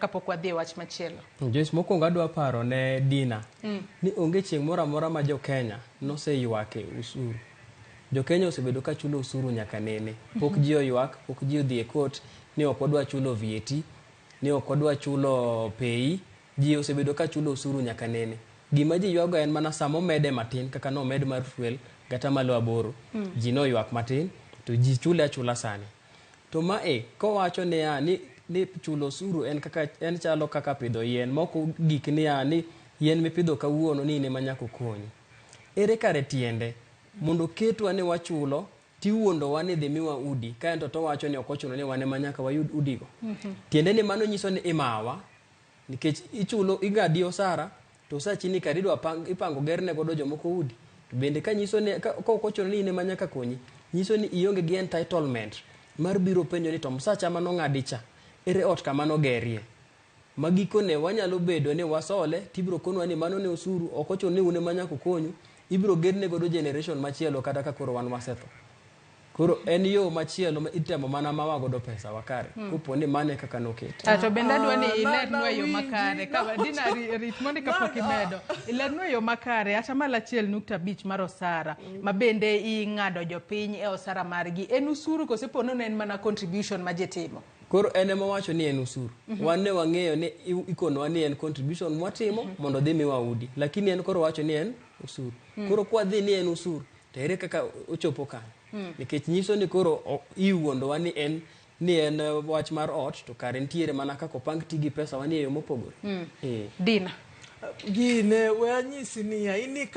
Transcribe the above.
Kapok wadhi e wach machielo. Joyce, mokwongo adwa paro ne Dina ni onge chieng' moro amora ma jo Kenya noseywak e usuru. Jo Kenya osebedo ka chulo usuru nyaka nene. Pok ji oywak, pok ji odhi e court ni ok wadwa chulo VAT, ni ok wadwa chulo PAYE. Ji osebedo ka chulo usuru nyaka nene. Gima ji ywago en mana sama omede matin kaka nomed mar fuel gatamalo 8, ji noywak matin to ji chule achula sani. To mae kowacho niya ni, ni chulo osuru en kaka en chalo kaka pidho yien moko gik niya ni yien mipidho kawuono ni in ema nyaka okonyi. Ere kare tiende mondo ketwa ni wachulo tiwuondowa ni dhi miwa udi kaento towacho ni ok ochuno ni wan ema nyaka wayud udigo. Tiende ni mano nyiso ni imawa nikech ichulo ing'adi osara to osachi ni kare idwa pang, ipango gerne godo jomoko udi. To bende ka nyiso ni ka ok ochuno ni in ema nyaka konyi, nyiso ni ionge gi entitlement mar biro penjo ni to msacha manong'adi cha, ere ot kama nogerie. Ma gikone wanyalo bedo ni wasole tibiro konwa ni mano ne osuru ok ochuno ni un ema nyaka okonyu, ibiro gerne godo generation machielo kata ka koro wan wasetho. Koro en yo machielo ma itemo mana mawa godo pesa wa kare kopo ni mano e kaka nokete. To bende adwa ni Ah, ilernwa e yo nawinji. makare. Ka Dina rit mondi kapok imedo. Ilernwa e yo makare 1.5% mar osara ma bende ing'ado jopiny e osara margi. En usuru kose po nono en mana contribution ma ji timo? Koro en ema owacho ni en usuru. Wan ne wang'eyo ni ikonowa ni en contribution mwatimo mondo odhi miwa udi. Lakini en koro owacho ni en usuru. Koro kwadhi ni en usuru, to ere kaka ochopo kanyo? Nikech nyiso ni koro iwuondowa ni en ni en wach mar ot to kare nitiere mana kaka opang ti gi pesa wa ni e yo mopogore. Dina. Gine we anyisi niya, in